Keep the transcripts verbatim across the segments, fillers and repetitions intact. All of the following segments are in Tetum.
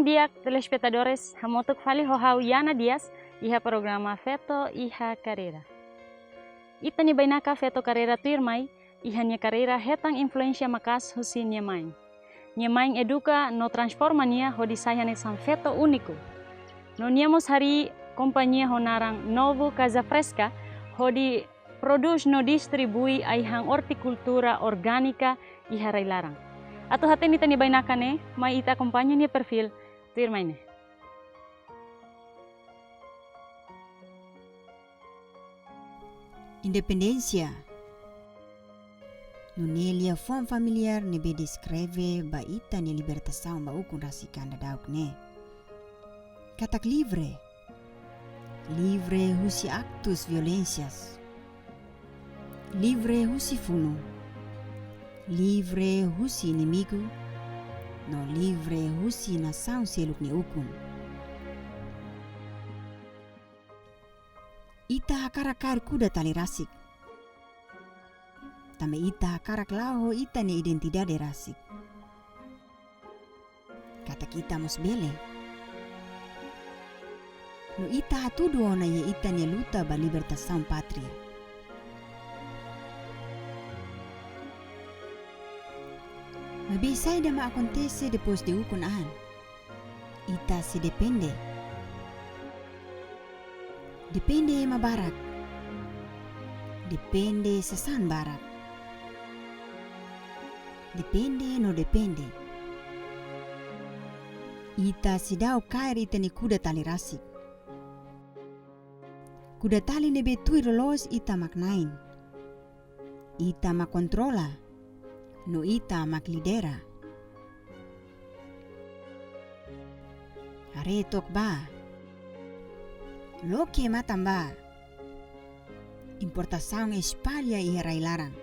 Di'ak telespetadores, hamutuk fali ho ha'u Yana Dias, iha programa Feto iha Karreira. Ita-nia bainaka feto karreira tuirmai, iha nia karreira hetan influénsia maka'as husi nia main. Nia main eduka no transforma nia hodi sai hanesan feto úniku. No nia mós harii kompañia ho naran Novo Casa Fresca, hodi prodús no distribui ai-han ortikultura orgánика iha rai-laran. Atu hatene ita-nia bainaka ne'e, mai ita akompaña nia perfíl tuirmai ne'e. Independénsia. Nune'e liafuan familiár ne'ebé deskreve ba ita-nia libertasaun ba ukun rasik an daudauk ne'e. Katak livre. Livre husi aktus violénsias. Livre husi funu. Livre husi inimigu. No livre husi nasaun seluk nia ukun. Ita hakarak kaer kuda tali rasik. Tanba ita hakarak la'o ho ita-nia identidade rasik. Katak ita mós bele. No ita hatudu ona iha ita-nia luta ba libertasaun pátria. Maibé saida mak akontese depois de ukun an? Ita sei depende. Depende ema barak. Depende sasán barak. Depende no depende. Ita seidauk kaer ita-nia kuda tali rasik. Kuda tali ne'ebé tuir loloos ita mak na'in. Ita mak kontrola, no ita mak lidera. Haree took bá. Loke matan bá. Importasaun espalla iha rai-laran.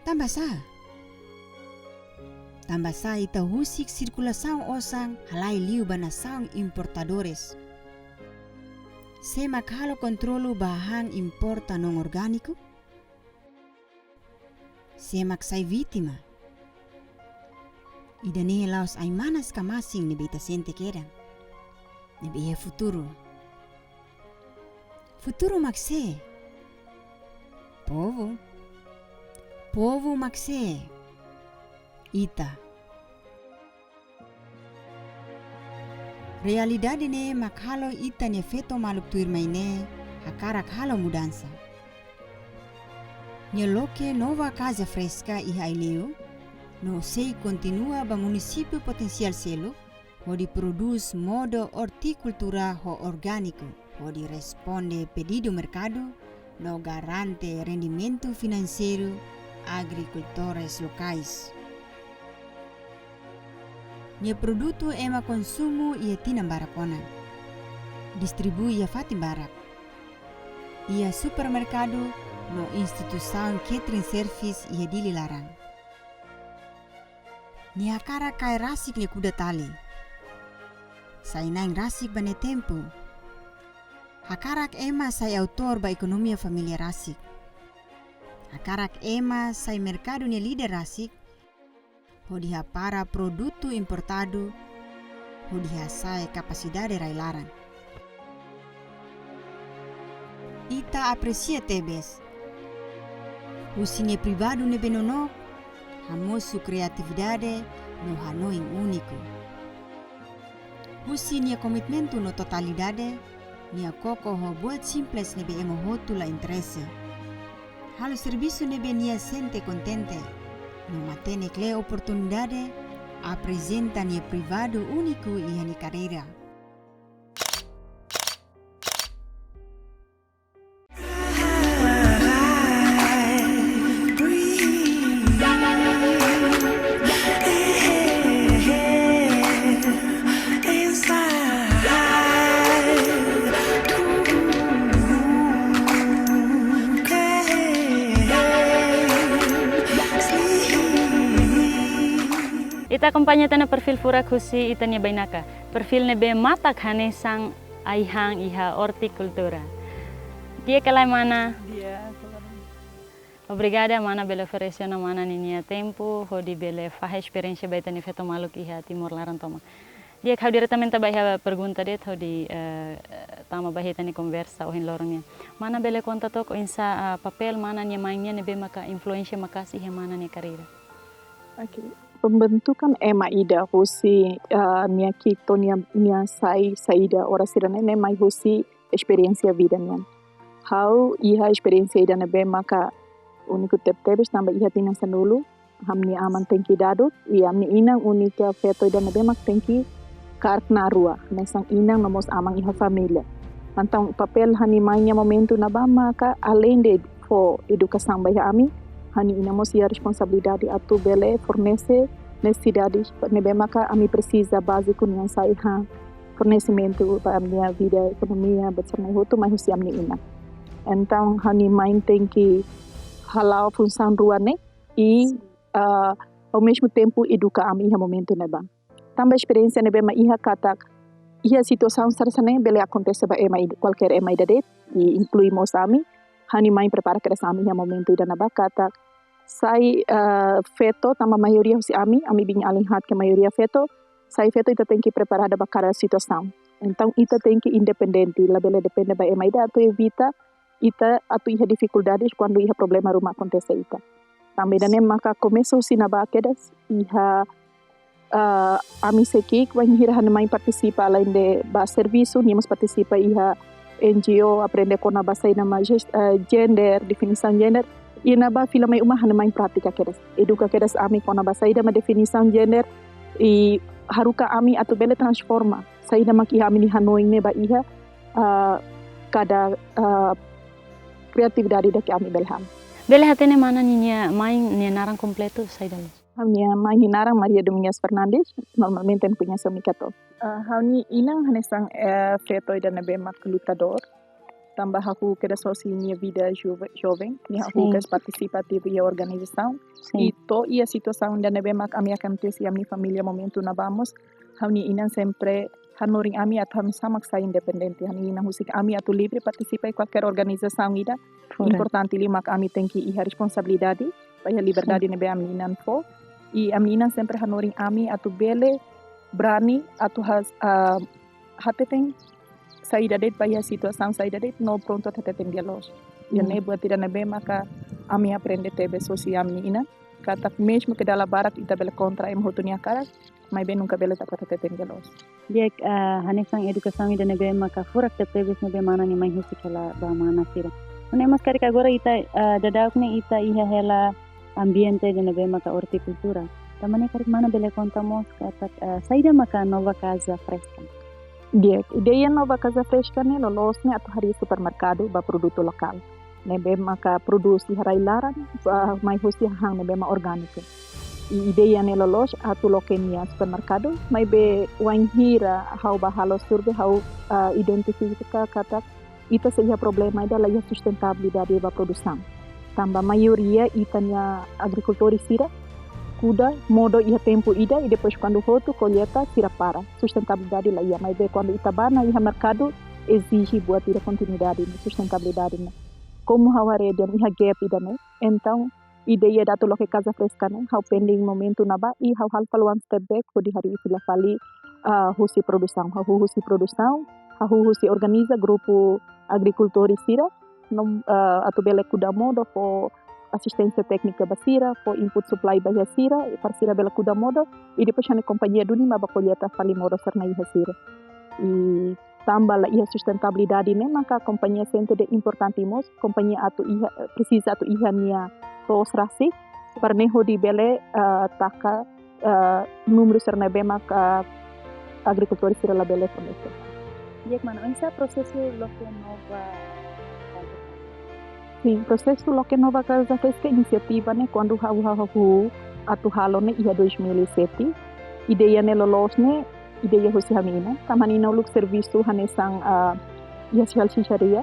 Tanba sá? Tanba sá ita husik sirkulasaun osan halai liu ba nasaun importadores? Sé mak halo kontrolu ba han importa non-orgániku? Sé mak sai vítima? Ida-ne'e la'ós ai-manas ka masin ne'ebé ita sente kedan. Ne'ebé iha futuru. Futuru mak sé? Povu. Povu mak sé? Ita. Realidade ne'e mak halo ita-nia feto maluk tuirmai ne'e hakarak halo mudansa. Nia loke Nova Casa Fresca iha Aileu, no sei kontinua ba munisípiu potensiál seluk, hodi prodús modo ortikultura ho orgániku, hodi responde pedidu merkadu, no garante rendimentu finanseiru agrikultores lokais. Nia produtu ema konsumu iha tinan barak ona. Distribui iha fatin barak. Iha supermerkadu no instituisaun catering service iha Dili laran. Nia hakarak kaer rasik nia kuda tali. Sai na'in rasik ba nia tempu. Hakarak ema sai autór ba ekonomia família rasik. Hakarak ema sai merkadu nia líder rasik, hodi hapara produtu importadu, hodi hasa'e kapasidade rai-laran. Ita apresia tebes. Husi nia privadu ne'ebé nonook, hamosu kriatividade no hanoin úniku. Husi nia komitmentu no totalidade, nia koko ho buat simples ne'ebé ema hotu la interese. Halo servisu ne'ebé nia sente kontente, no matenek lee oportunidade, aprezenta nia privadu úniku iha nia karreira. Ita akompaña tiha ona perfil furak husi ita-nia bainaka. Perfil ne'ebé matak hanesan ai-han iha ortikultura. Di'ak ka lae, mana? Di'ak ka lae. Obrigada, mana, bele oferese ona mana ninia tempu, hodi bele fahe esperiénsia ba ita-nia feto maluk iha Timor laran tomak. Di'ak, ha'u diretamente ba iha pergunta de'it hodi, eh, tama ba iha ita-nia konversa ohin loron nian. Mana bele konta took oinsá, ah, papél mana nia mãe nian ne'ebé maka influénsia maka'as iha mana nia karreira? Oke, pembentukan ema ida husi, ah, nia ki'ik to'o nia, nia sai saida oras sira-ne'e, ne'e mai husi esperiénsia vida nian. Ha'u iha esperiénsia ida ne'ebé maka úniku tebetebes tanba iha tinan sanulu, ha'u-nia aman tenke dadu, i ha'u-nia inan úniku feto ida ne'ebé mak tenke kaer knaar rua, hanesan inan no mós aman iha família. Entaun papél ha'u-nia mãe nia momentu ne'ebá maka além de fó edukasaun ba iha ami, ha'u-nia inan mós iha responsabilidade atu bele fornese nesesidade ne'ebé maka ami presiza báziku nian sai han, fornesimentu ba ami-nia vida ekonomia, buat sira-ne'e hotu mai husi ami-nia inan. Entaun ha'u-nia mãe tenke hala'o funsaun rua ne'e i, ah, ao mesmo tempo eduka ami iha momentu ne'ebá. Tanba esperiénsia ne'ebé mak iha katak iha situasaun sira hanesan ne'e bele akontese ba ema ida, kualkér ema ida de'it, i inklui mós ami. Ha'u-nia mãe prepara kedas ami iha momentu ida ne'ebá katak sai, eh, feto, tanba maioria husi ami, ami biin-alin haat ke maioria feto, sai feto ita tenke preparada ba kada situasaun. Entaun ita tenke independente, labele depende ba ema ida atu evita ita atu iha difikuldades kuandu iha problema ruma akontese ita. Tanba ida-ne'e maka komesa husi ne'ebá kedas iha, ah, ami sei ki'ik, wainhira ha'u-nia mãe partisipa além de ba servisu, nia mós partisipa iha N G O, aprende kona-ba saida mak jest-, ah, gender, definisaun gender. I ne'ebá fila mai uma ha'u-nia mãe pratika kedas. Eduka kedas ami kona-ba saida mak definisaun gender i haruka ami atu bele transforma saida mak iha ami-nia hanoin ne'e ba iha, ah, kada, ah, kreatividade ida ke ami bele halo. Bele hatene mana ninia mãe nia naran kompletu saida loos? Ha'u-nia mãe nia naran Maria Domingas Fernandes, normalmente ami koñese Mika took. Ah, ha'u-nia inan hanesan, eh, feto ida ne'ebé mak lutadór. Tanba hahú kedas hosi nia vida jove-, joven, nia hahú Sin. kedas partisipa ativu iha organizasaun. Sin. I to'o iha situasaun ida ne'ebé mak ami akontese iha ami-nia família momentu ne'ebá mós, ha'u-nia inan sempre hanorin ami atu ami sama sai independente. Ha'u-nia inan husik ami atu livre partisipa iha kualkér organizasaun ida. Furak. Importante liu mak ami tenke iha responsabilidade ba iha liberdade Sin. ne'ebé ami-nia inan fó. I ami-nia inan sempre hanorin ami atu bele brani atu has-, ah, hateten saida de'it ba iha situasaun saida de'it no prontu atu hateten di'ak loos. Ida-ne'e Hmm. buat ida ne'ebé maka ami aprende tebes hosi ami-nia inan. Katak mesmu ke dala barak ita bele kontra ema hotu nia hakarak, maibé nunka bele taka hateten di'ak loos. Di'ak, ah, hanesan edukasaun ida ne'ebé maka furak tebetebes ne'ebé mana nia mãe husik hela ba mana sira. Nune'e mós karik agora ita, ah, daudaun ne'e ita iha hela ambiente ida ne'ebé maka ortikultura. Tanba ne'e karik mana bele konta mós katak, ah, saida maka Nova Casa Fresca? Di'ak, ideia Nova Casa Fresca ne'e loloos ne'e atu harii supermerkadu ba produtu lokál. Ne'ebé maka prodús iha rai-laran, ba mai husi hahán ne'ebé mak orgániku. I ideia ne'e loloos atu loke nia supermerkadu, maibé wainhira ha'u bá halo survei ha'u, ah, identifika katak ita sei iha problema ida la iha sustentabilidade ba produsaun. Tanba maioria ita-nia agrikultór sira kuda modo iha tempu ida i depois kuandu hotu kolleita sira para. Sustentabilidade la iha, maibé kuandu ita bá ona iha merkadu ezije buat ida kontinuidade ne'e, sustentabilidade ne'e. Komu ha'u haree dehan iha gap ida-ne'e, entaun ideia ida atu loke Casa Fresca ne'e, ha'u pending momentu ne'ebá, i ha'u halo fali one step back, hodi harii fila fali, ah, husi produsaun, hahú husi produsaun, hahú husi organiza grupu agrikultór sira, no, ah, atu bele kuda modo fó asisténsia téknika ba sira, fó input supply ba iha sira, para sira bele kuda modo, i depois ha'u-nia kompañia duni mak bá kolleita fali modo sira-ne'e iha sira. I tanba la iha sustentabilidade ne'e maka kompañia sente dehan importante mós, kompañia atu iha, presiza atu iha nia to'os rasik, para ne'e hodi bele, ah, taka, ah, númeru sira ne'ebé maka agrikultór sira labele fornese. Di'ak mana, oinsá prosesu loke Nova Casa? Sin, prosesu loke Nova Casa Fresca inisiativa ne'e kuandu ha'u, ha'u, ha'u atu halo ne'e iha dois mil e sete. Ideia ne'e loloos ne'e, ideia husi ha'u-nia inan. Tanba ha'u-nia inan uluk servisu hanesan, ah, iha salsicharia,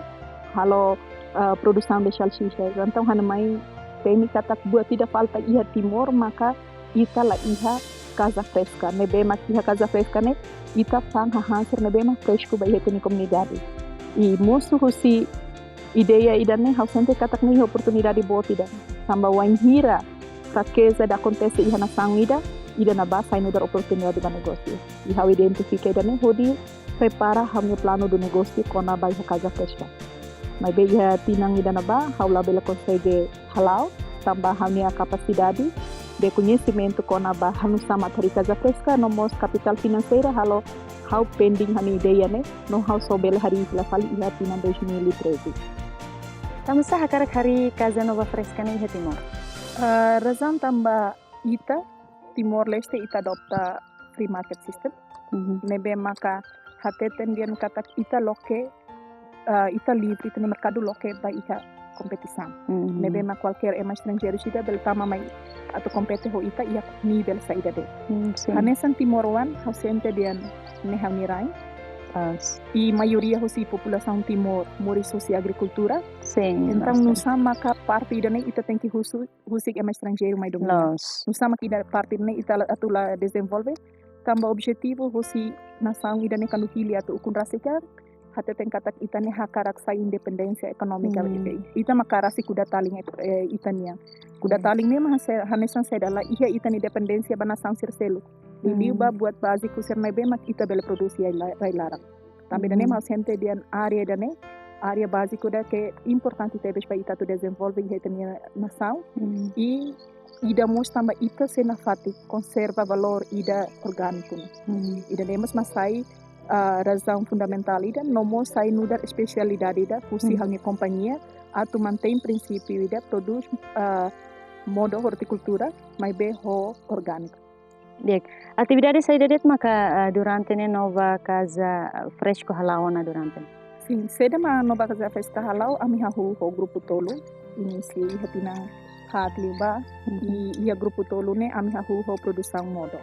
halo, ah, produsaun de salsicha. Entaun ha'u-nia mãe temi katak buat ida falta iha Timor, maka ita la iha Casa Fresca. Ne'ebé mak iha Casa Fresca ne'e, ita fa'an hahán sira ne'ebé mak fresku ba iha ita-nia komunidade. I mosu husi ideia ida-ne'e, ha'u sente katak ne'e iha oportunidade boot ida. Tanba wainhira frakeza ida akontese iha nasaun ida, ida-ne'ebá sai nu'udar oportunidade ba negósiu. I ha'u identifika ida-ne'e hodi prepara ha'u-nia planu de negósiu kona-ba iha Casa Fresca. Maibé iha tinan ida-ne'ebá, ha'u labele konsege hala'o, tanba ha'u-nia kapasidade de koñesimentu kona-ba hanusá mak harii Casa Fresca, no mós kapitál finanseira halo ha'u pending ha'u-nia ideia ne'e, no ha'u só bele harii fila fali iha tinan dois mil e treze. Tanbasá hakarak harii Casa Nova Fresca ne'e iha Timor? Ah, razaun tanba ita, Timor-Leste, ita adota free market system. Mhm. Ne'ebé maka hateten dehan katak ita loke, ah, ita livre, ita-nia merkadu loke ba iha kompetisaun. Mhm. Ne'ebé mak kualkér ema estranjeiru sira bele tama mai atu kompete ho ita iha nivel saida de'it. Hmm, sin. Hanesan timoroan, ha'u sente dehan ne'e ha'u-nia rain. Pas. I maioria husi populasaun Timor moris husi agrikultura. Sin, entaun, loos. Nusá maka parte ida-ne'e ita tenke husu, husik ema estranjeiru mai domina. Loos. Nusá maka ida parte ne'e ita la, atu la dezenvolve. Tanba objetivu husi nasaun ida-ne'e kuandu hili atu ukun rasik, hateten katak ita ne'e hakarak sai independénsia ekonómika. Hmm. Ita, ita mak hakarak sei kuda talin, eh, ita-nian. Kuda, yes, talin ne'e mak se, hanesan saida, la iha ita-nia dependénsia ba nasaun sira seluk. Liuliu, hmm, ba buat báziku sira ne'ebé mak ita bele produsi iha la-, rai-laran. Tanba ida-ne'e, hmm, mak ha'u sente dehan área ida-ne'e, área báziku ida ke importante tebes ba ita atu dezenvolve iha ita-nia nasaun. Hmm. I ida mós tanba ita sei nafatin konserva valór ida orgániku. Hmm. Ida-ne'e mós mak sai, ah, razaun fundamentál ida, no mós sai nu'udar espesialidade ida husi, hmm, ha'u-nia kompañia, atu mantein prinsípiu ida prodús, ah, modo ortikultura, maibé ho orgániku. Di'ak, atividade saida de'it maka, ah, durante ne'e Nova Casa Fresca hala'o ona durante ne'e? Sin, saida mak Nova Casa Fresca hala'o, ami hahú ho grupu tolu, inísiu iha tinan haat liubá, mhm, i iha grupu tolu ne'e ami hahú ho produsaun modo.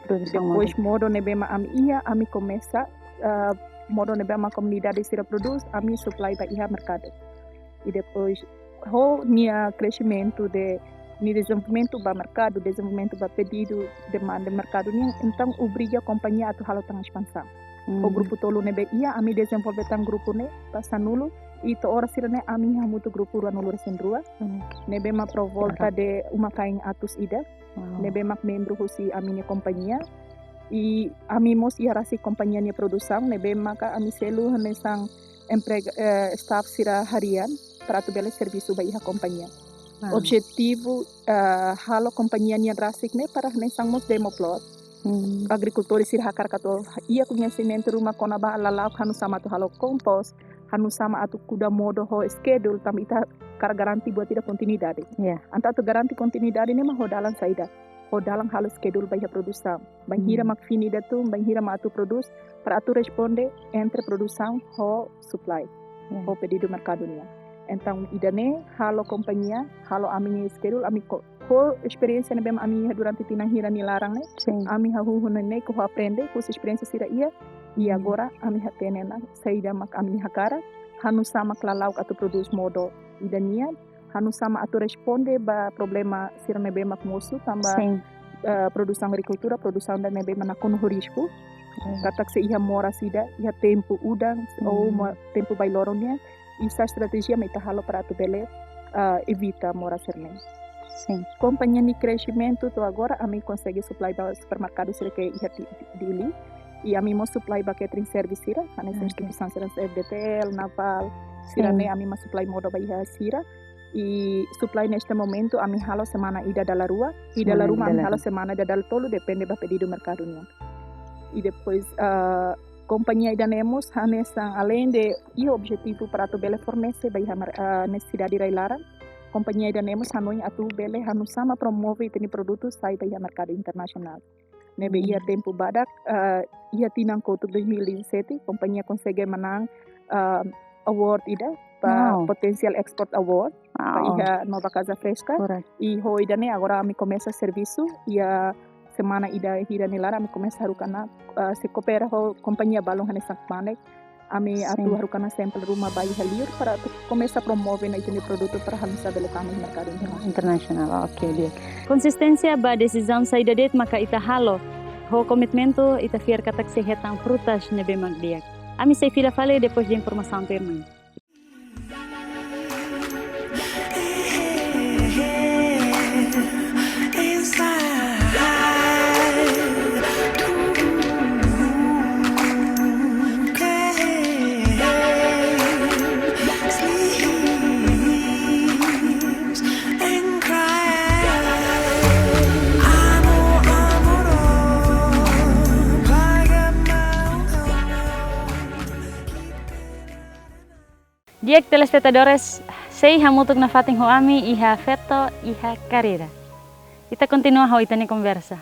Produsaun modo. Depois modo ne'ebé mak ami iha, ami komesa, ah, modo ne'ebé mak komunidade sira prodús, ami supply ba iha merkadu. I depois, ho nia kresimentu de, nia dezenvolvimentu ba merkadu, dezenvolvimentu ba pedidu, demanda merkadu nian, entaun obriga kompañia atu halo tan espansaun. Ho, hmm, grupu tolu ne'ebé iha, ami dezenvolve tan grupu ne'e ba sanulu, i to'o oras sira-ne'e ami hamutuk grupu ruanulu-resin-rua. Hmm. Ne'ebé mak por volta, ya, de uma-kain atus ida. Wow. Ne'ebé mak membru husi ami-nia kompañia. I ami mós iha rasik kompañia nia produsaun, ne'ebé maka ami selu hanesan emprega, eh, staff sira harian para atu bele servisu ba iha kompañia. Ah. Objetivu, eh, halo kompañia nian rasik ne'e para hanesan mós demo plot. Hmm. Agrikultór sira hakarak atu iha koñesimentu ruma kona-ba lala'ok hanusá mak atu halo kompos, hanusá mak atu kuda modo ho schedule, tanba ita hakarak garante buat ida kontinuidade. Ya. Entaun atu garante kontinuidade ne'e mak ho dalan saida. Ho dalan halo schedule ba iha produsaun. Bainhira, hmm, mak fini ida tun, bainhira mak atu prodús, para atu responde entre produsaun ho supply, ya, ho pedidu merkadu nian. Entaun, ida-ne'e halo kompañia, halo ami-nia schedule, ami ko-, ho esperiénsia ne'ebé mak ami iha durante tinan hira nia laran ne'e, sin, ami hahú ho ne'e, ne'e ke ha'u aprende, husi esperiénsia sira iha, i, hmm, agora ami hatene ona saida mak ami hakarak, hanusá mak lala'ok atu prodús modo ida nian, hanusá mak atu responde ba problema sira ne'ebé mak mosu, tanba, sin, eh, produsaun agrikultura, produsaun ida ne'ebé mak nakonu ho risku. Hmm. Katak sei iha moras ida, iha tempu udan, hmm, ou mo-, tempu bailoron nian, i sá estratéjia mak ita halo para atu bele, eh, evita moras sira-ne'e. Sin. Kompañia nia kresimentu to'o agora, ami konsege supply ba supermerkadu sira ke iha Di-, Dili. I ami mós supply ba catering service sira, hanesan, oke, instituisaun sira, F D T L, Naval, sira, sin, ne'e ami mós supply modo ba iha sira. I supply neste momentu ami halo semana ida dala rua, i dala, semana ida ruma ami dala halo rua, semana ida dala tolu, depende ba pedidu merkadu nian. I depois, ah, kompañia ida-ne'e mós hanesan, além de iha objetivu para atu bele fornese ba iha mer-, ah, nesesidade rai-laran, kompañia ida-ne'e mós hanoin atu bele hanusá mak promove ita-nia produtu sai ba iha merkadu internasionál. Ne'ebé, hmm, iha tempu badak, eh, iha tinan kotuk dois mil e dezassete, kompañia konsege manán, eh, award ida, ba, wow, Potential Export Award, ba, wow, iha Nova Casa Fresca. Correct. I ho ida-ne'e agora ami komesa servisu, iha semana ida hira nia laran ami komesa haruka ona, eh, sei koopera ho kompañia balun hanesan kmanek, ami, sin, atu haruka ona sample ruma ba iha liur para atu komesa promove ona ita-nia produtu para hanusá bele tama iha merkadu internasionál. Internasionál, oke, di'ak. Konsisténsia ba desizaun saida de'it maka ita halo, ho komitmentu ita fiar katak sei hetan frutas ne'ebé mak di'ak. Ami sei fila fali depois de informasaun tuirmai. Di'ak telespetadores, sei hamutuk nafatin ho ami iha Feto iha Karida. Ita kontinua ho ita-nia konversa.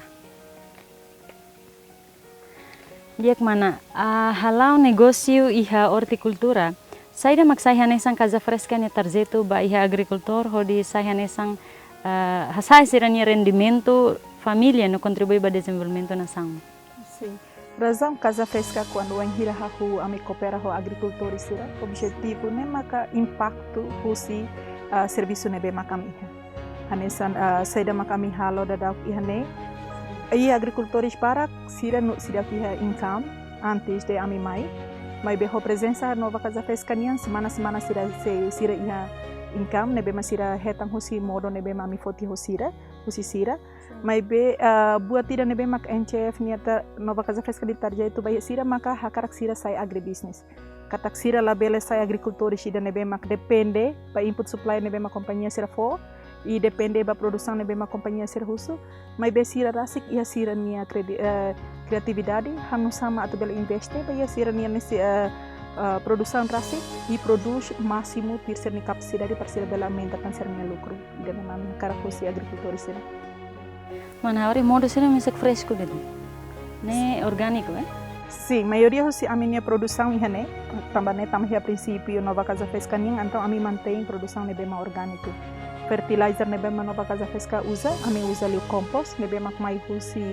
Di'ak mana, ah, hala'o negósiu iha ortikultura, saida mak sai hanesan Casa Fresca nia tarjetu ba iha agrikultór hodi sai hanesan, ah, hasa'e sira-nia rendimentu família no kontribui ba dezenvolvimentu nasaun? Sin. Razaun Casa Fresca kuandu wainhira hahú ami koopera ho agrikultór sira, objetivu ne'e maka impaktu husi, ah, servisu ne'ebé mak ami iha. Hanesan, ah, saida mak ami halo daudaun iha ne'e. Iha agrikultór barak sira no sira iha income antes de ami mai. Maibé ho prezensa Nova Casa Fresca nian, semana-semana sira sei, sira iha income ne'ebé mak sira hetan husi modo ne'ebé mak ami foti ho sira, husi sira. Maibé, ah, buat ida ne'ebé mak N C F nia ta-, Nova Casa Fresca nia tarjetu ba iha sira maka hakarak sira sai agribusiness. Katak sira labele sai agrikultór ida ne'ebé mak depende ba input supply ne'ebé mak kompañia sira fó, i depende ba produsaun ne'ebé mak kompañia sira husu, maibé sira rasik iha sira-nia kredi-, eh, kriatividade, halo nu'usá mak atu bele investe ba iha sira-nia nesi-, eh, eh, produsaun rasik, i prodús másimu tuir sira-nia kapasidade para sira bele aumenta tan sira-nia lukru. Ida-ne'e mak ami hakarak husi agrikultór sira. Mana, agora modo sira mesak fresku de'it. Ne'e orgániku, eh? Sin, maioria husi ami-nia produsaun iha ne'e, tanba ne'e tanba iha prinsípiu Nova Casa Fresca nian, entaun ami mantein produsaun ne'ebé mak orgániku. Fertilizer ne'ebé mak Nova Casa Fresca uza, ami uza liu compost, ne'ebé mak mai husi,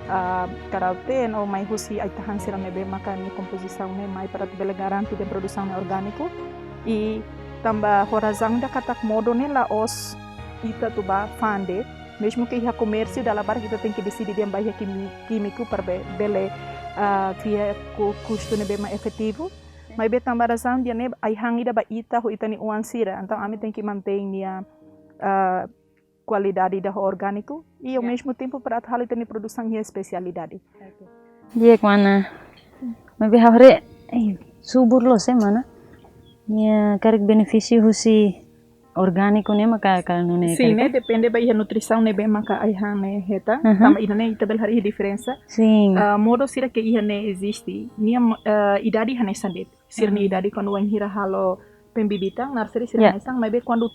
ah, karau-teen ou mai husi ai-tahan sira ne'ebé maka nia kompozisaun ne'e mai para atu bele garante de'it produsaun ne'e orgániku. I tanba ho razaun ida katak modo ne'e la'ós ita atu bá fa'an de'it, mezmu ke iha komérsiu dala barak ita tenke deside dehan bá iha kimi-, kímiku para be-, bele, ah, kria ku-, kustu ne'ebé mak efetivu. Maibé tanba razaun ida-ne'e ai-han ida ba ita ho ita-nia oan sira. Entaun ami tenke mantein nia, ah, kualidade ida ho orgániku. I ao mesmo tempo para atu halo ita-nia produsaun iha espesialidade. Di'ak mana. Maibé ha'u haree, eh, subur loos, eh, mana. Nia karik benefísiu husi orgániku ne'e maka ka nune'e. Sin, karik, ne'e depende ba iha nutrisaun ne'ebé maka ai-han ne'e hetan. Aha. Tanba ida-ne'e ita bele haree iha diferensa. Sin. Ah, modo sira ke iha ne'e eziste. Nia, ah, idade hanesan de'it. Sira-nia, ah, idade kuandu wainhira halo pembibitan, nursery sira, ya, hanesan, maibé kuandu,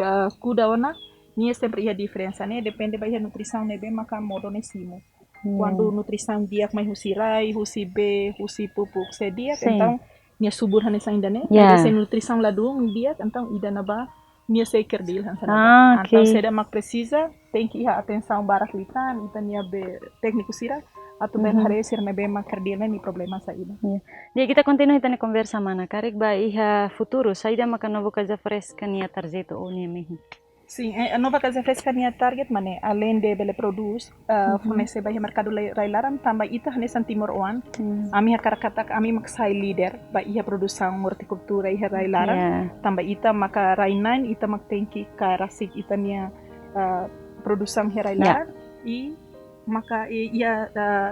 ah, kuda ona, nia sempre iha diferensa ne'e, depende ba iha nutrisaun ne'ebé maka modo ne'e simu. Hmm. Kuandu nutrisaun di'ak mai husi rai, husi bee, husi pupuk sei di'ak, sin, entaun nia subur hanesan ida-ne'e. Ya. Maibé se nutrisaun ladún di'ak, entaun ida-ne'ebá nia sei kerdil hanesan ne'ebá. Ah, oke. Entaun saida mak presiza, tenke iha atensaun barak liután, ita-nia be tékniku sira, atu bele, mhm, haree sira ne'ebé mak kerdil ne'e nia problema saida. Ya. Di'ak, ita kontinua ita-nia konversa mana. Karik ba iha futuru, saida maka Nova Casa Fresca nia tarjetu ou nia mehi? Sin, eh, Nova Casa Fresca nia target mak ne'e, além de bele prodús, eh, mhm, fornese ba iha merkadu lai-, rai-laran, tanba ita hanesan timoroan, hmm, ami hakarak katak ami mak sai líder ba iha produsaun ortikultura iha rai-laran, ya, tanba ita maka rai-na'in, ita mak tenke kaer rasik ita-nia, eh, produsaun iha rai-laran, ya, i maka i-, iha, eh,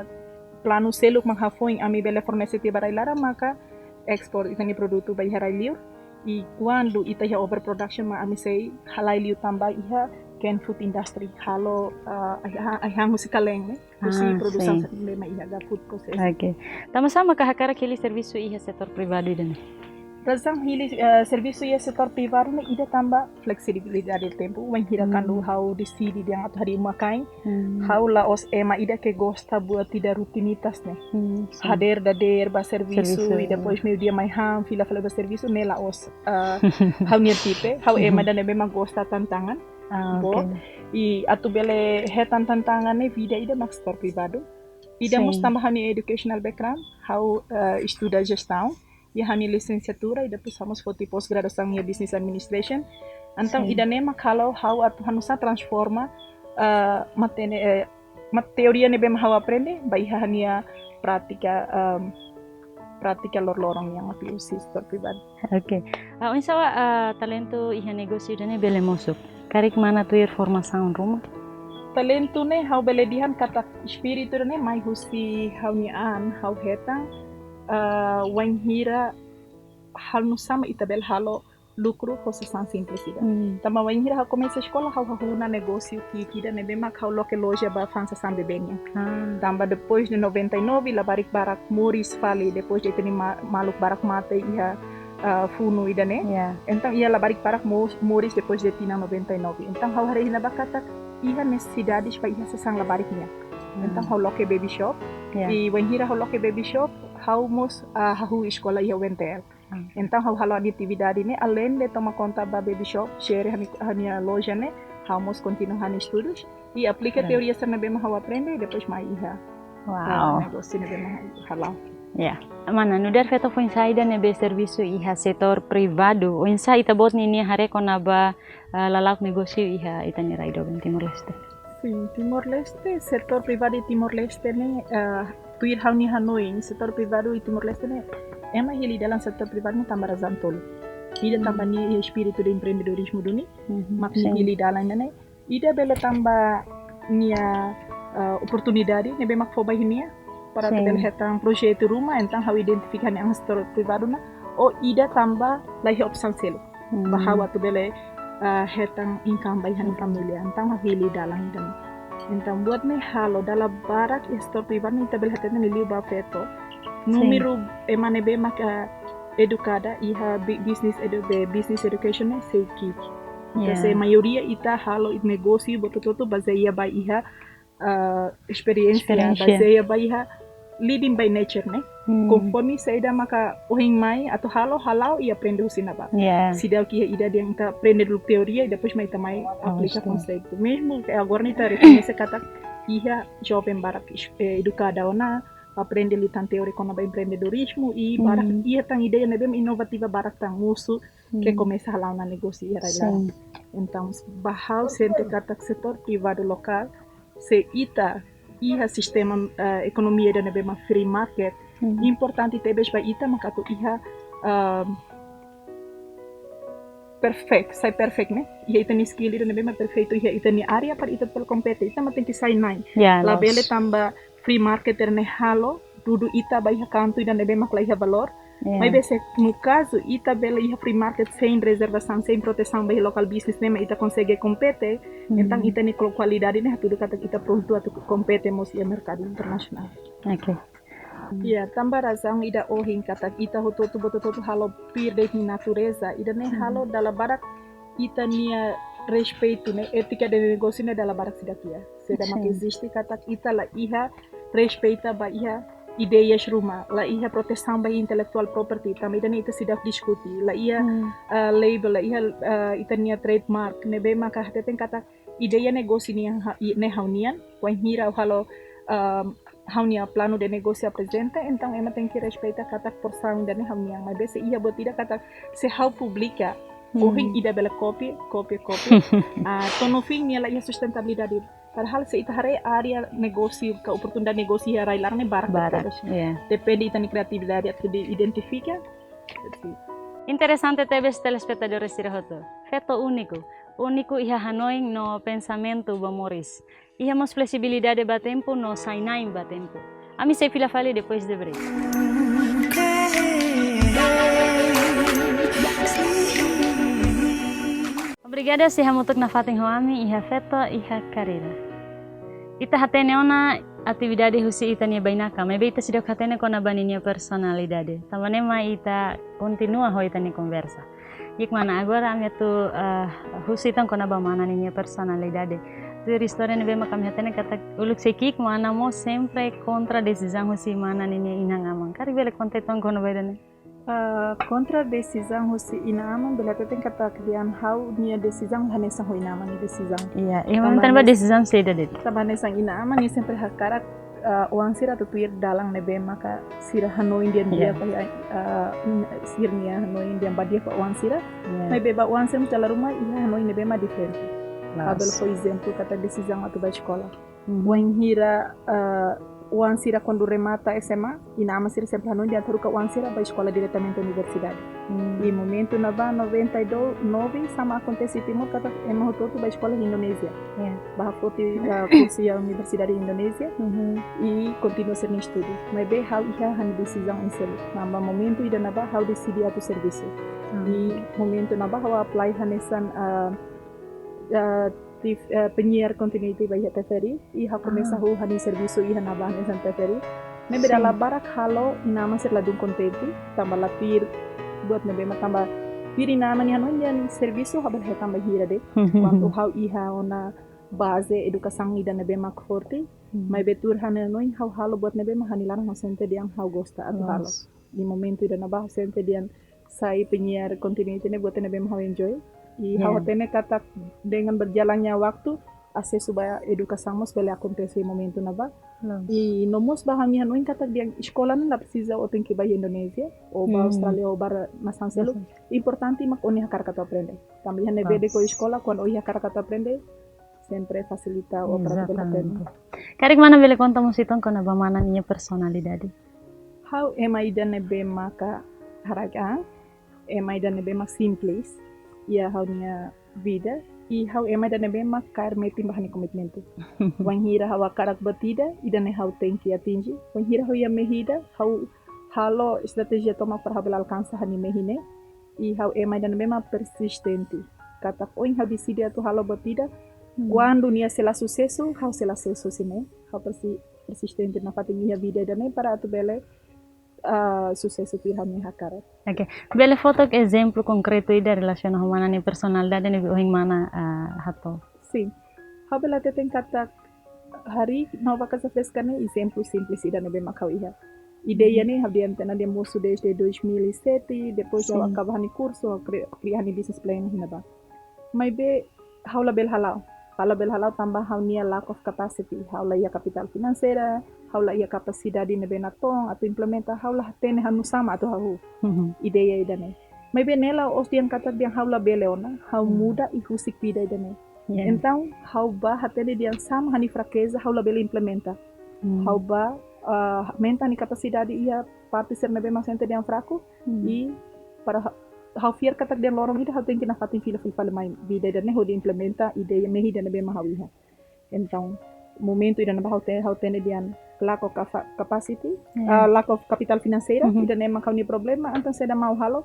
planu seluk mak hafoin ami bele fornese tiha ba rai-laran maka ekspor ita-nia produtu ba iha rai-liur. I kuandu ita iha overproduction mak ami sei halai liután ba iha canned food industry. Halo, ah, ai-, ai-, ai-han husi kaleen ne'e, husi, ah, produsaun, sin, sira ne'ebé mak iha ga food process. Oke. Tanba sá maka hakarak hili servisu iha setór privadu ida-ne'e? Razaun hili, eh, servisu iha setór privadu ne'e ida tanba fleksibilidade tempu. Wainhira, hmm, kuandu ha'u deside dehan atu harii uma-kain, hmm, ha'u la'ós ema ida ke gosta buat ida rutinitas ne'e. Hmm, sin. Hadeer dadeer ba servisu, servisu, i depois meiudia mai han, fila fali ba servisu, ne'e la'ós, ah, ha'u-nia tipe, ha'u, mhm, ema ida ne'ebé mak gosta tantangan. Ah, boot, oke. I atu bele hetan tantangan ne'e vida ida mak setór privadu. Ida, sin, mós tanba ha'u-nia educational background, ha'u, eh, estuda jestaun, iha ha'u-nia lisensiatura, i depois ha'u mós foti pós-graduasaun iha business administration. Entaun, sin, ida-ne'e mak halo ha'u atu halo nu'usá transforma, eh, matene-, eh, mat-, teoria ne'ebé mak ha'u aprende, ba iha ha'u-nia prátika, ehm, prátika loroloron nian atu husi setór privadu. Oke. Ah, oinsá, ah, talentu iha negósiu ida-ne'e bele mosu? Karik mana tuir formasaun ruma? Talentu ne'e ha'u bele dehan katak espíritu ne'e mai husi ha'u-nia an, ha'u hetan, ah, wainhira halo nu'usá mak ita bele halo lukru ho sasán simples ida. Hmm. Tanba wainhira ha'u komesa eskola, ha'u hahú ona negósiu ki'ik ida ne'ebé mak ha'u loke loja ba fa'an sasán bebé nian. Ah. Tanba depois de noventa e nove, labarik barak moris fali, depois de ita-nia ma-, maluk barak mate iha ah, funu ida-ne'e. Entaun iha labarik barak mo-, moris depois de tinan noventa e nove. Entaun ha'u haree iha ne'ebá katak iha nesesidade ba iha sasán labarik nian. Entaun ha'u loke baby shop. I wainhira ha'u loke baby shop, ha'u mós, ah, hahú eskola iha U N T L. Entaun ha'u halo atividade ne'e, além de toma konta ba baby shop, jere ha'u-nia, ha'u-nia loja ne'e, ha'u mós kontinua ha'u-nia estudus i aplika teoria sira ne'ebé mak ha'u aprende, depois mai iha, ah, negósiu ne'ebé mak ha'u hala'o. Ya. Mana, nu'udar feto foin-sa'e ida ne'ebé servisu iha setór privadu, oinsá ita-boot ninia haree kona-ba, ah, lala'ok negósiu iha ita-nia rai doben Timor-Leste? Sin, Timor-Leste, setór privadu iha Timor-Leste ne'e, ah, tuir ha'u-nia hanoin, setór privadu iha Timor-Leste ne'e, ema hili dalan setór privadu ne'e tanba razaun tolu. Ida tanba nia iha espíritu de empreendedorizmu duni, mak nia hili dalan ne'e. Ida bele tanba nia, ah, oportunidade ne'ebé mak fó ba nia, para atu bele hetan projetu ruma, entaun ha'u identifika ha'u-nia an setór privadu ne'e, ou ida tanba la iha opsaun seluk ba ha'u atu bele, ah, hetan income ba iha ha'u-nia família. Entaun ha'u hili dalan ida-ne'e. Entaun buat ne'e halo dala barak iha setór privadu ne'e ita bele hatene liuliu ba feto. Númeru ema ne'ebé maka edukada iha bi-, business edu-, be-, business education ne'e sei ki'ik. Entaun sei maioria ita halo negósiu buat hotu-hotu bazeia ba iha, ah, esperiénsia, bazeia ba iha leading by nature, ne'e. Konforme saida maka ohin mai atu halo, hala'o i aprende husi ne'ebá. Seidauk iha ida dehan ita aprende dulu teoria i depois mai ita mai aplika konseitu. Mezmu ke agora ne'e ita rekoñese katak iha joven barak es-, eh, edukada ona, aprende liután teoria kona-ba empreendedorizmu i barak iha tan ideia ne'ebé inovativa barak tan mosu ke komesa hala'o ona negósiu iha rai laran. Entaun ba ha'u sente katak setór privadu lokál, se ita iha sistema, eh, ekonomia ida ne'ebé mak free market, importante tebes ba ita maka atu iha, ah, perfect, sai perfect, ne'e? Iha ita-nia skill ida ne'ebé mak perfeitu iha ita-nia área para ita bele kompete, ita mak tenke sai na'in. Labele tanba free market ne'e halo dudu ita ba iha kantu ida ne'ebé mak la iha valór. Maibé se no kazu ita bele iha free market sein rezervasaun, sein protesaun ba iha local business ne'e mak ita konsege kompete. Entaun ita-nia kual-, kualidade ne'e hatudu katak ita prontu atu kompete mós iha merkadu internasionál. Oke. Ya, tanba razaun ida ohin katak ita hotu-hotu buat hotu-hotu halo tuir de'it nia natureza, ida-ne'e halo dala barak ita-nia respeitu ne'e, étika de negósiu ne'e dala barak seidauk iha. Saida mak eziste katak ita la iha respeita ba iha ideias ruma, la iha protesaun ba intellectual property, tanba ida-ne'e ita seidauk diskute, la iha, ah, label, la iha, ah, ita-nia trademark, ne'ebé maka hateten katak ideia negósiu nian ha-, i-, ne'e ha'u-nian, wainhira ha'u halo, ah, ha'u-nia planu de negósiu aprezenta, entaun ema tenke respeita katak porsaun ida-ne'e ha'u-nian. Maibé se iha buat ida katak se ha'u publika, ohin ida bele kopia, kopia, kopia. Ah, to'o no fin nia la iha sustentabilidade. Padahal se ita haree área negósiu, ka oportunidade negósiu iha rai laran ne'e barak tebes. Depende ita-nia kriatividade atu identifika. Interesante tebes telespetadór sira hotu. Feto úniku, úniku iha hanoin no pensamentu ba moris. Iha mós fleksibilidade ba tempu no sai na'in ba tempu. Ami sei fila fali depois de break. Obrigada sei hamutuk nafatin ho ami iha Feto iha Karreira. Ita hatene ona atividade husi ita-nia bainaka, maibé ita seidauk hatene kona-ba ninia personalidade. Tanba ne'e mak ita kontinua ho ita-nia konversa. Ki'ik mana, agora ami atu, ah, husu tan kona-ba mana ninia personalidade. Tuir istória ne'ebé mak ami hatene katak uluk sei ki'ik mana mós sempre kontra desizaun husi mana ninia inan-aman. Karik bele konta tan kona-ba ida-ne'e? Ah, kontra desizaun husi inan-aman, bele hateten katak dehan ha'u-nia desizaun hanesan ho inan-aman nia desizaun. Iya, iha momentu ne'ebá desizaun saida de'it? Tanba hanesan inan-aman nia sempre hakarak, ah, oan sira atu tuir dalan ne'ebé maka sira hanoin dehan di'ak ba, ah, sira-nia hanoin dehan ba di'ak ba oan sira. Maibé ba oan sira mós dala ruma iha hanoin ne'ebé mak diferente. Loos. Ha'u bele fó ezemplu katak desizaun atu ba eskola. Wainhira, ah, oan sira kuandu remata S M A, inan-aman sira sempre hanoin dehan atu haruka oan sira ba eskola diretamente universidade. I momentu ne'ebá noventa e nove sama akontese iha Timor katak ema hotu-hotu ba eskola Indonézia. Ba foti, ah, kursu iha universidade Indonézia. I kontinua sira-nia estudu. Maibé ha'u iha ha'u-nia desizaun seluk. Tanba momentu ida ne'ebá ha'u deside atu servisu. I momentu ne'ebá ha'u apply hanesan, ah, ah, tiv-, eh, penyiar kontinente ba iha T V R I, i ha'u komesa halo ha'u-nia servisu iha ne'ebá hanesan T V R I. Ne'ebé dala barak halo inan-aman sira ladún kontente, tanba la tuir Buat ne'ebé mak tanba tuir inan-aman nia hanoin, nia servisu ha'u bele hetan bainhira de'it. Kuandu ha'u iha ona baze edukasaun ida ne'ebé mak forte, maibé tuir ha'u-nia hanoin ha'u halo buat ne'ebé mak ha'u-nia laran ha'u sente dehan ha'u gosta atu halo. Di momentu ida-ne'ebá ha'u sente dehan sai penyiar kontinente ne'e buat ne'ebé mak ha'u enjoy. I ha'u hatene katak dengan berjalannya waktu, asesu ba edukasaun mós bele akontese momentu ne'ebá. I no mós ba ha'u-nia hanoin katak dehan eskola ne'e la presiza ó tenke bá Indonézia, ó bá Austrália, ó bá nasaun seluk. Importante mak ó-nia hakarak atu aprende. Tanba iha ne'ebé de'it ó eskola, kuandu ó iha hakarak atu aprende, sempre fasilita ó para atu bele aprende. Karik mana bele konta mós uitoan kona-ba mana nia personalidade? Ha'u ema ida ne'ebé maka haraik an, ema ida ne'ebé mak simples iha ha'u-nia vida, i ha'u ema ida ne'ebé mak kaer metin ba ha'u-nia komitmentu. Wainhira ha'u hakarak buat ida, ida-ne'e ha'u tenke atinje. Wainhira ha'u iha mehi ida, ha'u halo estratéjia tomak para ha'u bele alkansa ha'u-nia mehi ne'e. I ha'u ema ida ne'ebé mak persistente. Katak ohin ha'u deside atu halo buat ida, kuandu nia sei la susesu, ha'u sei la susesu ne'e. Ha'u persi-, persistente nafatin iha vida ida-ne'e para atu bele ah, susesu tuir ha'u-nia hakarak. Oke, bele fó took ezemplu konkretu ida relasiona ho mana nia personalidade ne'ebé ohin mana, ah, hato'o? Sin. Ha'u bele hateten katak harii Nova Casa Fresca ne'e ezemplu simples ida ne'ebé mak ha'u iha. Ideia ne'e ha'u dehan tiha ona dehan mosu desde dois mil e sete, depois ha'u akaba ha'u-nia kursu, ha'u kri-, kria ha'u-nia business plan iha ne'ebá. Maibé ha'u labele hala'o. Ha'u labele hala'o tanba ha'u-nia lack of capacity. Ha'u la iha kapitál finanseira, ha'u la iha kapasidade ne'ebé natoon atu implementa, ha'u la hatene ha'u nusá mak atu hahú ideia ida-ne'e. Maibé ne'e la'ós dehan katak dehan ha'u labele ona, ha'u muda i husik vida ida-ne'e. Entaun, ha'u bá hatene dehan sá mak ha'u-nia frakeza, ha'u labele implementa. Ha'u bá, ah, aumenta ha'u-nia kapasidade iha parte sira ne'ebé mak sente dehan fraku, i para ha-, ha'u fiar katak dehan loron ida ha'u tenke nafatin fila fali mai vida ida-ne'e hodi implementa ideia mehi ida ne'ebé mak ha'u iha. Entaun, momentu ida ne'ebá ha'u te-, ha'u hatene dehan lack of capa-, capacity, ah, lack of kapitál finanseira, ida-ne'e mak ha'u-nia problema, entaun saida mak ha'u halo,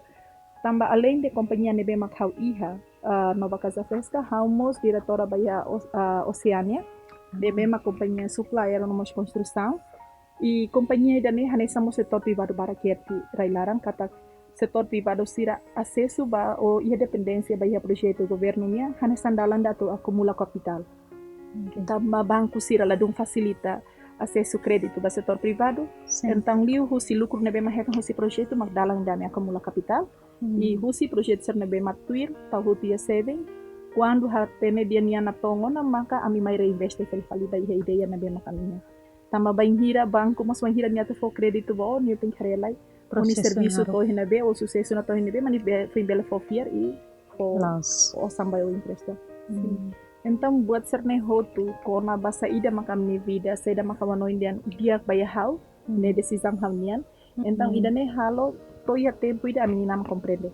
tanba além de kompañia ne'ebé mak ha'u iha, ah, Nova Casa Fresca, ha'u mós diretora ba iha Oce-, ah, Oceania, ne'ebé mak kompañia supplier no mós konstrusaun. I kompañia ida-ne'e hanesan mós setór privadu barak iha rai-laran katak setór privadu sira asesu ba ou iha dependénsia ba iha projetu governu nian hanesan dalan ida atu akumula kapitál. Tanba banku sira ladún fasilita asesu kréditu ba setór privadu. Entaun liuhusi lukru ne'ebé mak hetan husi projetu mak dalan ida ami akumula kapitál. I husi projetu sira ne'ebé mak tuir, tau hotu iha saving. Kuandu hatene dehan nia natoon ona maka ami mai reinveste fali fali ba iha ideia ne'ebé mak ami iha. Tanba bainhira banku mós bainhira nia atu fó kréditu ba ó, nia tenke haree lai ó-nia servisu to'o iha ne'ebé, ó susesu natoon iha ne'ebé, mak nia be-, foin bele fó fiar i fó osan ba ó empresta. Entaun buat sira-ne'e hotu kona-ba saida mak ami-nia vida, saida mak ha'u hanoin dehan di'ak ba iha ha'u, ne'e desizaun ha'u-nian. Entaun ida-ne'e halo to'o iha tempu ida ami-nia inan-aman komprende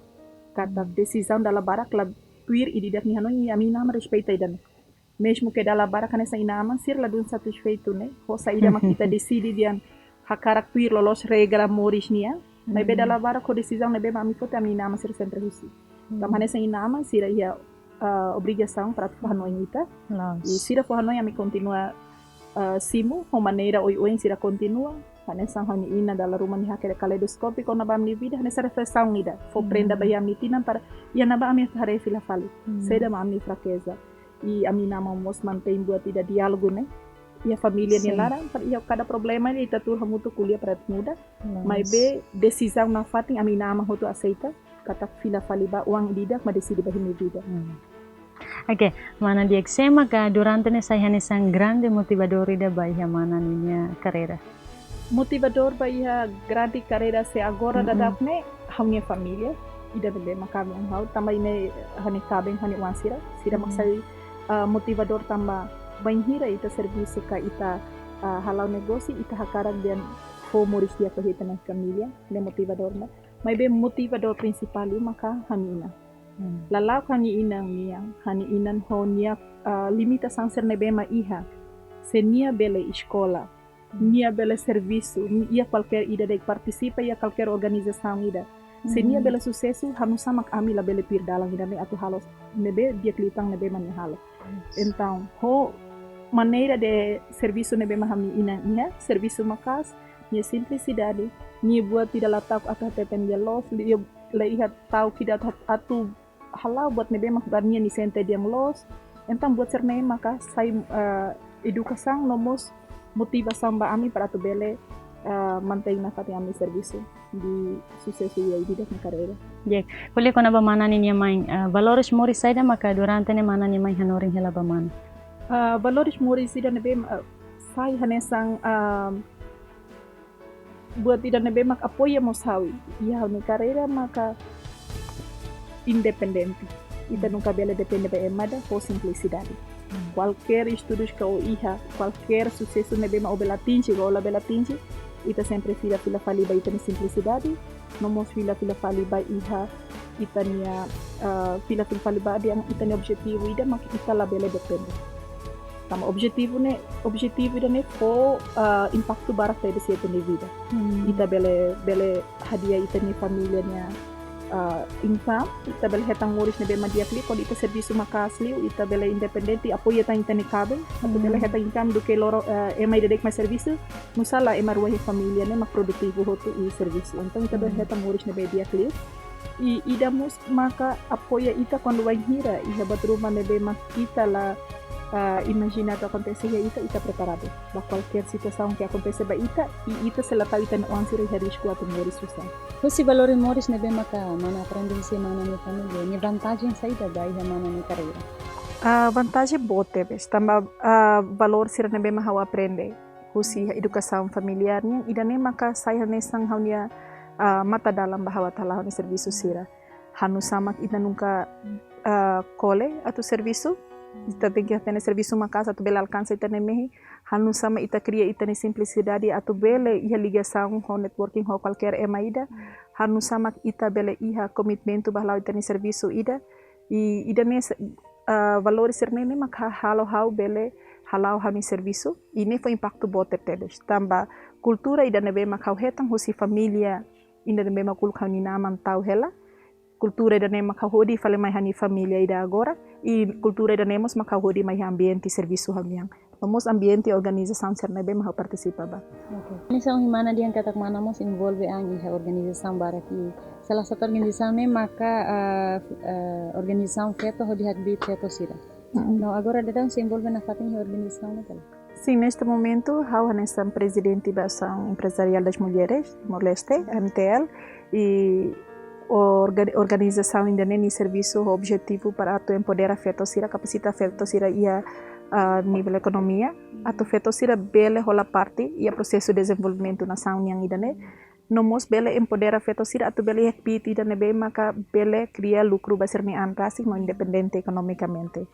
katak desizaun dala barak la tuir ida-idak nia hanoin, i ami-nia inan-aman respeita ida-ne'e. Mezmu ke dala barak hanesan inan-aman sira ladún satisfeitu ne'e ho saida mak ita deside dehan hakarak tuir loloos regra moris nian. Maibé dala barak ho desizaun ne'ebé mak ami foti, ami inan-aman sira sempre husu. Tanba hanesan inan-aman sira iha, ah, obrigasaun para atu fó hanoin ita. I sira fó hanoin ami kontinua, ah, simu ho maneira oioin sira kontinua. Hanesan ha'u-nia inan dala ruma nia hakerek kaleidoskópiu kona-ba ami-nia vida, hanesan reflesaun ida. Fó prenda ba iha ami-nia tinan para iha ne'ebá ami haree fila fali saida mak ami-nia frakeza. I ami inan-aman mós mantein buat ida diálogu ne'e iha família nia laran, para iha kada problema ita tuur hamutuk ko'alia para muda. Maibé desizaun nafatin ami inan-aman hotu aseita katak fila fali ba oan ida-idak mak deside ba imi-nia vida. Oke, mana di'ak, sé maka durante ne'e sai hanesan grande motivadór ida ba iha mana ninia karreira? Motivadór ba iha grande karreira sé agora daudaun ne'e ha'u-nia família, ida ne'ebé mak kaben ha'u, tanba imi ha'u-nia kaben, ha'u-nia oan sira, sira mak sai, ah, motivadór tanba bainhira ita servisu ka ita, ah, hala'o negósiu, ita hakarak dehan fó moris di'ak ba ita-nia família, ne'e motivadór mak. Maibé motivadór prinsipál liu maka ha'u-nia inan. Lala'ok ha'u-nia inan nian, ha'u-nia inan ho nia, ah, limitasaun sira ne'ebé mak iha. Se nia bele eskola, nia bele servisu, nia iha kualkér ida de'it, partisipa iha kualkér organizasaun ida. Se nia bele susesu, ha'u nusá mak ami labele tuir dalan ida-ne'e atu halo ne'ebé di'ak liután ne'ebé mak nia halo. Entaun, ho maneira de servisu ne'ebé mak ha'u-nia inan iha, servisu maka'as, nia simplisidade, nia buat ida la ta'uk atu hateten nia loos, nia la iha ta'uk ida atu, atu hala'o buat ne'ebé mak ba nia sente dehan loos. Entaun buat sira-ne'e maka sai, eh, edukasaun no mós motivasaun ba ami para atu bele, eh, mantein nafatin ami servisu hodi susesu iha ida-idak nia karreira. Di'ak, ko'alia kona-ba mana ninia mãe, eh, valores moris saida maka durante ne'e mana nia mãe hanorin hela ba mana? Eh, valores moris ida ne'ebé, eh, sai hanesan, eh, buat ida ne'ebé mak apoia mós ha'u iha ha'u-nia karreira maka independente. Ita nunka bele depende ba ema ida, ho simplisidade. Kualkér estudus ke ó iha, kualkér susesu ne'ebé mak ó bele atinje, ka ó labele atinje, ita sempre fila, fila fali ba ita-nia simplisidade, no mós fila, fila fali ba iha ita-nia, ah, fila, fila fali ba dehan ita-nia objetivu ida mak ita labele depende. Tanba objetivu ne'e, objetivu ida-ne'e fó, ah, impaktu barak tebes iha ita-nia vida. Hmm. Ita bele, bele hadi'a ita-nia família nia, ah, income, ita bele hetan moris ne'ebé mak di'ak liu, kuandu ita servisu maka'as liu, ita bele independente, apoia tan ita-nia kaben, atu bele hetan income duké loron, ah, ema ida de'it mai servisu, nusá la ema rua iha família ne'e mak produtivu hotu iha servisu. Entaun ita bele hetan moris ne'ebé di'ak liu. I ida mós maka apoia ita kuandu bainhira iha buat ruma ne'ebé mak ita la, ah, imajina atu akontese iha ita, ita preparadu ba kualkér situasaun ke akontese ba ita, i ita sei la tau ita-nia oan sira iha risku atu moris susar. Husi valores moris ne'ebé maka mana aprende husi mana nia família, nia vantajen saida ba iha mana nia karreira? Ah, vantajen boot tebes, tanba, ah, valór sira ne'ebé mak ha'u aprende husi edukasaun familiár nian, ida-ne'e maka sai hanesan ha'u-nia, ah, matadalan ba ha'u atu hala'o ha'u-nia servisu sira. Hanusá mak ita nunka, ah, kole atu servisu, ita tenke hatene servisu maka'as atu bele alkansa ita-nia mehi. Hanusá mak ita kria ita-nia simplisidade atu bele iha ligasaun ho networking ho kualkér ema ida. Hanusá mak ita bele iha komitmentu ba hala'o ita-nia servisu ida. I ida-ne'e, ah, valores sira-ne'e mak halo ha'u bele hala'o ha'u-nia servisu. I ne'e fó impaktu boot tebes. Tanba kultura ida ne'ebé mak ha'u hetan husi família ida ne'ebé mak uluk ha'u-nia inan-aman tau hela. Kultura ida-ne'e mak ha'u hodi fali mai ha'u-nia família ida agora. I kultura ida-ne'e mós mak ha'u hodi mai iha ambiente servisu ha'u nian. No mós ambiente organizasaun sira ne'ebé mak ha'u partisipa ba. Oke. Hanesan ohin mana dehan katak mana mós envolve an iha organizasaun barak, i salah satu organizasaun ne'e maka, ah, ah, organizasaun feto hodi hakbiit feto sira. Mm-mm. No agora daudaun sei envolve nafatin iha organizasaun ne'e ka lae? Sin, neste momentu, ha'u hanesan prezidente ba Ação Empresarial das Mulheres Timor-Leste, A M T L, i orga-, organizasaun ida-ne'e nia servisu ho objetivu para atu empodera feto sira, kapasita feto sira iha, ah, nivel ekonomia, atu feto sira bele hola parte iha prosesu dezenvolvimentu nasaun nian ida-ne'e. No mós bele empodera feto sira atu bele iha kbiit ida ne'ebé maka bele kria lukru ba sira-nia an rasik no independente ekonomikamente.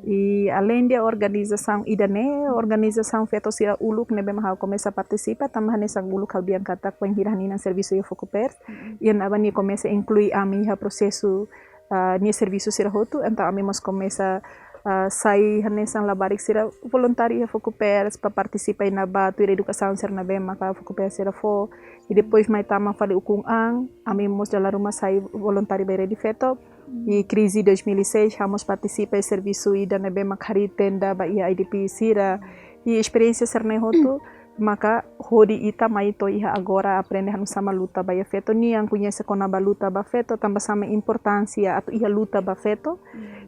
I aleinde organizasaun ida-ne'e, organizasaun feto sira uluk ne'ebé mak ha'u komesa partisipa, tanba hanesan uluk ha'u dehan katak bainhira ha'u-nia inan servisu iha Fokupers, iha ne'ebá nia komesa inklui ami iha prosesu, ah, nia servisu sira hotu, entaun ami mós komesa, ah, sai hanesan labarik sira voluntáriu iha Fokupers, para partisipa iha ne'ebá, tuir edukasaun sira ne'ebé maka Fokupers sira fó, i depois mai tama fali ukun an, ami mós dala ruma sai voluntáriu ba Rede Feto, i krize dois mil e seis, ha'u mós partisipa iha servisu ida ne'ebé mak harii tenda ba iha I D P sira. I esperiénsia sira-ne'e hotu maka hodi ita mai to'o iha agora aprende hanusá mak luta ba iha feto nian, koñese kona-ba luta ba feto, tanbasá mak importánsia atu iha luta ba feto.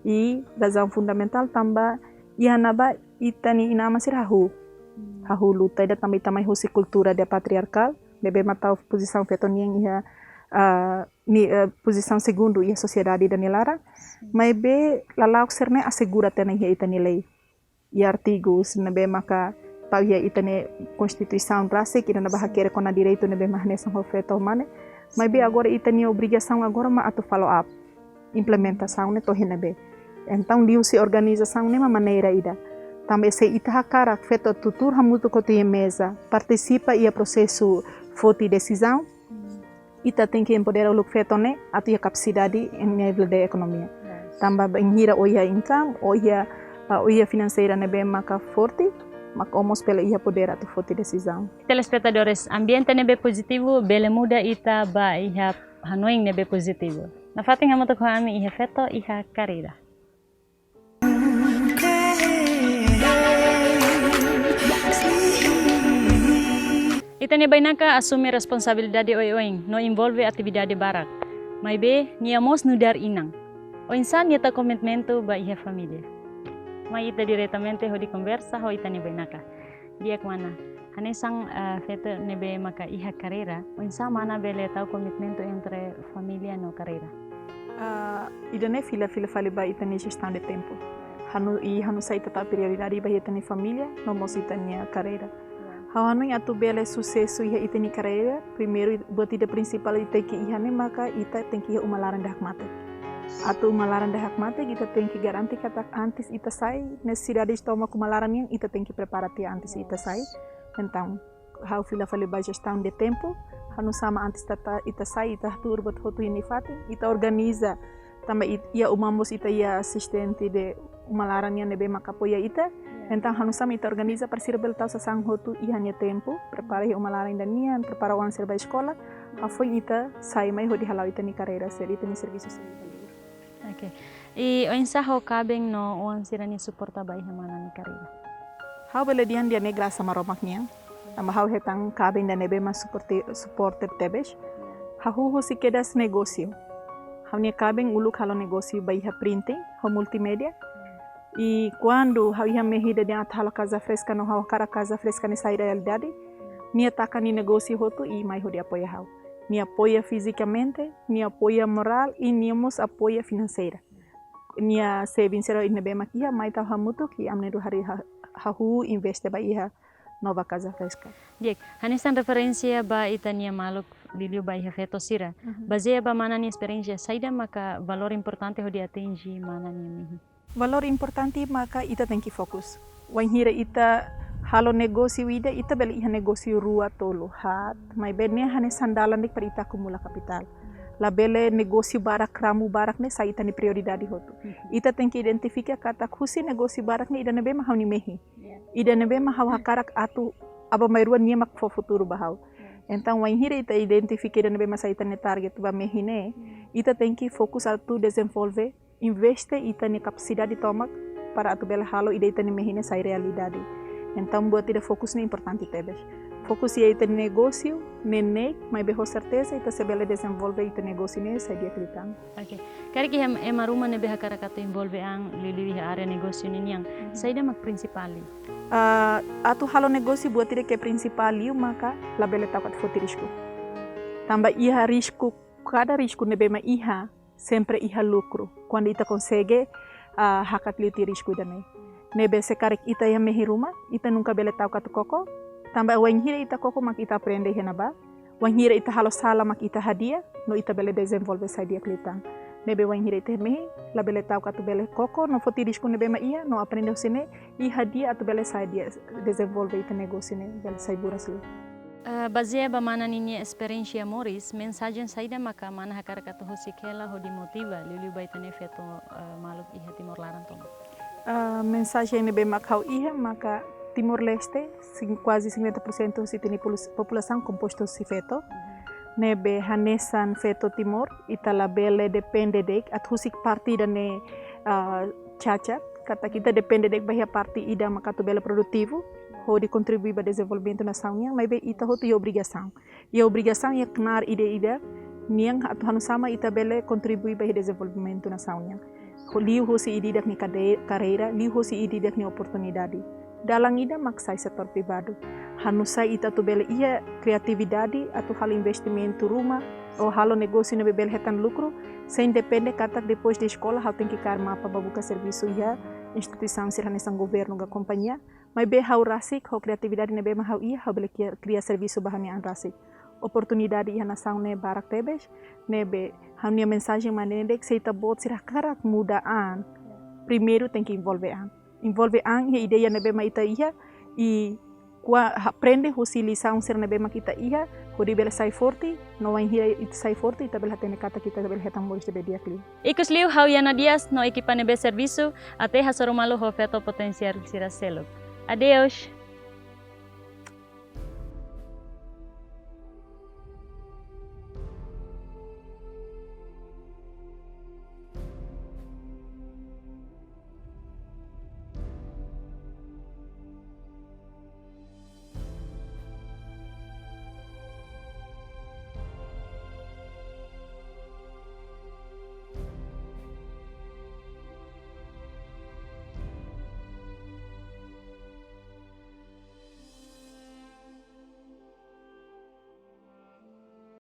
I razaun fundamentál tanba iha ne'ebá ita-nia inan-aman sira hahú. Hahú luta ida tanba ita mai husi kultura ida patriarkál, ne'ebé mak tau pozisaun feto nian iha, ah, ni, eh, pozisaun segundu iha sosiedade ida nia laran. Maibé lala'ok sira-ne'e asegura tiha ona iha ita-nia lei. Iha artigus ne'ebé maka tau iha ita-nia Konstituisaun rasik, ida ne'ebé hakerek kona direitu ne'ebé mak hanesan ho feto ho mane. Maibé agora ita-nia obrigasaun agora mak atu follow up implementasaun ne'e to'o iha ne'ebé. Entaun liuhusi organizasaun ne'e mak maneira ida. Tanba se ita hakarak feto tuur hamutuk hotu iha meza, partisipa iha prosesu foti desizaun, ita tenke empodera uluk feto ne'e atu iha kapasidade em nivel de ekonomia. Tanba bainhira ó iha income, ó iha, ah, ó iha finanseira ne'ebé maka forte, mak ó mós bele iha podér atu foti desizaun. Telespetadores, ambiente ne'ebé pozitivu bele muda ita ba iha hanoin ne'ebé pozitivu. Nafatin hamutuk ho ami iha Feto iha Karreira. Ita-nia bainaka asume responsabilidade oioin no envolve atividade barak. Maibé, nia mós nu'udar inan. Oinsá nia tau komitmentu ba iha família? Mai ita diretamente hodi konversa ho ita-nia bainaka. Di'ak mana, hanesan, eh, feto ne'ebé maka iha karreira, oinsá mana bele tau komitmentu entre família no karreira? Ah, ida-ne'e fila-fila fali ba ita-nia jestaun de tempu. Hanu, i hanu saida ita tau prioridade ba ita-nia família, no mós ita-nia karreira. Ha'u hanoin atu bele susesu iha ita-nia karreira, primeiru, buat ida prinsipál ita tenke iha ne'e maka ita tenke iha uma laran dahak matek. Atu uma laran dahak matek, ita tenke garante katak antes ita sai, nesesidade tomak uma laran nian ita tenke prepara tiha antes ita sai. Entaun, ha'u fila fali ba jestaun de tempu, hanu sama antes ita, ita sai, ita hatuur buat hotu iha nia fatin, ita organiza, tanba it-, iha uma mós ita iha asistente de uma laran nian ne'ebé maka apoia ita. Ya. Entaun, hanu sama ita organiza para sira bele tau sasán hotu iha nia tempu, prepara iha uma laran ida nian, prepara oan sira ba eskola, hafoin ita sai mai hodi hala'o ita-nia karreira sira, ita-nia servisu sira. Oke. I oinsá ho kaben no oan sira-nia suporta ba iha mana nia karreira? Ha'u bele dehan ida-ne'e grasa Maromak nian. Tanba ha'u hetan kaben ida ne'ebé mak suporte, suporte tebes. Hahú husi kedas negósiu. Ha'u-nia kaben uluk halo negósiu ba iha printing, ho multimédia. I kuandu ha'u iha mehi ida dehan atu halo Casa Fresca no ha'u hakarak Casa Fresca ne'e sai realidade, nia taka nia negósiu hotu i mai hodi apoia ha'u. Nia apoia fizikamente, nia apoia morál i nia mós apoia finanseira. Nia saving sira ne'ebé mak iha mai tau hamutuk i ami na'in-rua harii ha-, hahú investe ba iha Nova Casa Fresca. Di'ak, hanesan referénsia ba ita-nia maluk liuliu ba iha feto sira. Mhm. Bazeia ba mana nia esperiénsia, saida maka valór importante hodi atinje mana nia mehi? Valór importante maka ita tenke fokus. Wainhira ita halo negósiu ida, ita bele iha negósiu rua, tolu, haat, maibé ne'e hanesan dalan de'it para ita akumula kapitál. Labele negósiu barak, ramu barak ne'e sai ita-nia prioridade hotu. Mhm. Ita tenke identifika katak husi negósiu barak ne'e ida ne'ebé mak ha'u-nia mehi. Ya. Ida ne'ebé mak ha'u hakarak atu aban-bainrua nia mak fó futuru ba ha'u. Ya. Entaun, wainhira ita identifika ida ne'ebé mak sai ita-nia target ba mehi ne'e, hmm, ita tenke fokus atu dezenvolve, investe ita-nia kapasidade tomak para atu bele halo ida ita-nia mehi ne'e sai realidade. Entaun, buat ida fokus ne'e importante tebes. Fokus iha ita-nia negósiu, neineik, maibé ho serteza ita sei bele dezenvolve ita negósiu ne'e sai di'ak liután. Oke. Karik iha ema ruma ne'ebé hakarak atu envolve an liuliu iha área negósiu ninian, mhm, saida mak prinsipál liu? Ah, atu halo negósiu buat ida ke prinsipál liu maka labele tau katak foti risku. Tanba iha risku, kada risku ne'ebé mak iha, sempre iha lukru. Kuandu ita konsege, ah, hakat liu tiha risku ida-ne'e. Ne'ebé se karik ita iha mehi ruma, ita nunka bele tau katak koko. Tanba wainhira ita koko mak ita aprende iha ne'ebá. Wainhira ita halo sala mak ita hadi'a, no ita bele dezenvolve sai di'ak liután. Ne'ebé wainhira ita mehi, labele tau katak bele koko, no foti risku ne'ebé mak iha, no aprende husi ne'e, i hadi'a atu bele sai di'ak, dezenvolve ita negósiu ne'e, bele sai buras liu. Eh, bazeia ba mana ninia esperiénsia moris, mensajen saida maka mana hakarak atu husik hela hodi motiva, liuliu ba ita-nia feto, eh, maluk iha Timor laran tomak? Ah, mensajen ne'ebé mak ha'u iha maka Timor-Leste, sin-, kuaze cinquenta por cento husi ita-nia polu-, populasaun kompostu husi feto. Ne'ebé hanesan feto Timor, ita labele depende de'it, atu husik parte ida ne'e, ah, caca, katak ita depende de'it ba iha parte ida mak atu bele produtivu, hodi kontribui ba dezenvolvimentu nasaun nian, maibé ita hotu iha obrigasaun. Iha obrigasaun iha knaar ida-idak nian atu hanu sama ita bele kontribui ba iha dezenvolvimentu nasaun nian. Ho-, liuhusi ida-idak nia kade-, karreira, liuhusi ida-idak nia oportunidade. Dalan ida mak sai setór privadu. Hanu sai ita atu bele iha kriatividade, atu halo investimentu ruma, ou halo negósiu ne'ebé bele hetan lukru, sein depende katak depois de eskola ha'u tenke kaer mapa ba buka servisu iha instituisaun sira hanesan governu ka kompañia, maibé ha'u rasik ho kriatividade ne'ebé mak ha'u iha, ha'u bele kria, kria servisu ba ha'u-nia an rasik. Oportunidade iha nasaun ne'e barak tebes, ne'ebé ha'u-nia mensajen mak ne'e de'it, se ita-boot sira hakarak muda an, primeiru tenke envolve an. Envolve an iha ideia ne'ebé mak ita iha, i kua-, ha-, aprende husi lisaun sira ne'ebé mak ita iha, hodi bele sai forte, no wainhira ita sai forte, ita bele hatene katak ita bele hetan moris ne'ebé di'ak liu. Ikusliu ha'u Yana Dias no ekipa ne'ebé servisu, até hasoru malu ho feto potensiál sira seluk. Adeus!